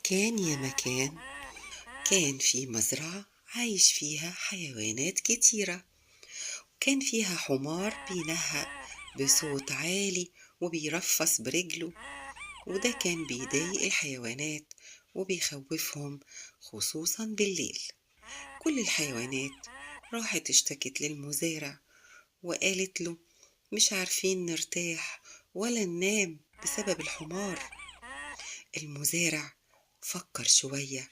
كان يا مكان، كان في مزرعة عايش فيها حيوانات كتيرة. كان فيها حمار بينهق بصوت عالي وبيرفص برجله، وده كان بيضايق الحيوانات وبيخوفهم خصوصا بالليل. كل الحيوانات راحت اشتكت للمزارع وقالت له مش عارفين نرتاح ولا ننام بسبب الحمار. المزارع فكر شوية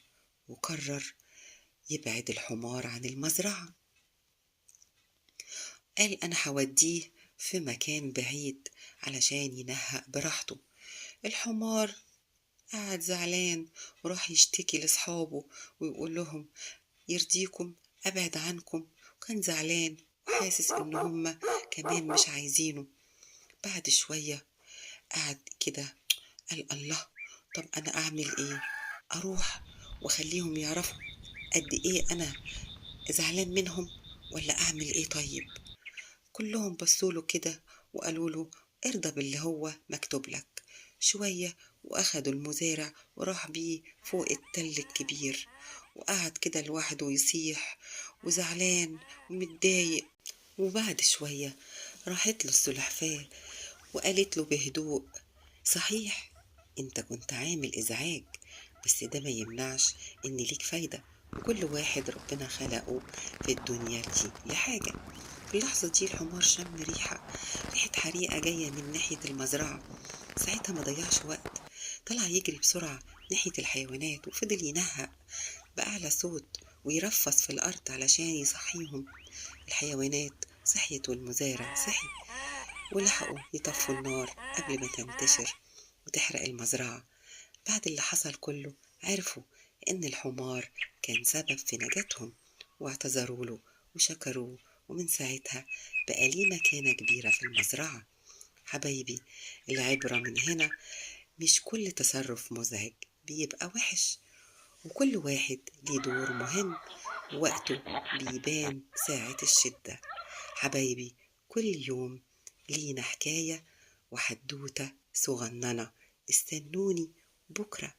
وقرر يبعد الحمار عن المزرعة. قال أنا هوديه في مكان بعيد علشان ينهق براحته. الحمار قعد زعلان وراح يشتكي لصحابه ويقول لهم يرضيكم أبعد عنكم، وكان زعلان وحاسس إن هما كمان مش عايزينه. بعد شوية قعد كده قال الله، طب أنا أعمل إيه؟ أروح وأخليهم يعرفوا قد إيه أنا زعلان منهم ولا أعمل إيه؟ طيب كلهم بصوله كده وقالوا له ارضى باللي هو مكتوب لك. شوية وأخدوا المزارع وراح بيه فوق التل الكبير، وقعد كده لوحده يصيح وزعلان ومتضايق. وبعد شوية راحت له السلحفاة وقالت له بهدوء صحيح انت كنت عامل ازعاج، بس ده ما يمنعش ان ليك فايدة، وكل واحد ربنا خلقه في الدنيا دي لحاجة. في اللحظة دي الحمار شم ريحة حريقة جاية من ناحية المزرعة. ساعتها ما ضيعش وقت، طلع يجري بسرعة ناحية الحيوانات وفضل ينهق بأعلى صوت ويرفص في الأرض علشان يصحيهم. الحيوانات صحيت والمزارع صحي ولحقوا يطفوا النار قبل ما تنتشر وتحرق المزرعة. بعد اللي حصل كله عرفوا إن الحمار كان سبب في نجاتهم، واعتذروا له وشكروه، ومن ساعتها بقى ليه مكانة كبيرة في المزرعة. حبايبي، العبرة من هنا مش كل تصرف مزعج بيبقى وحش، وكل واحد ليه دور مهم ووقته بيبان ساعة الشدة. حبايبي، كل يوم لينا حكاية وحدوتة صغننة، استنوني بكرة.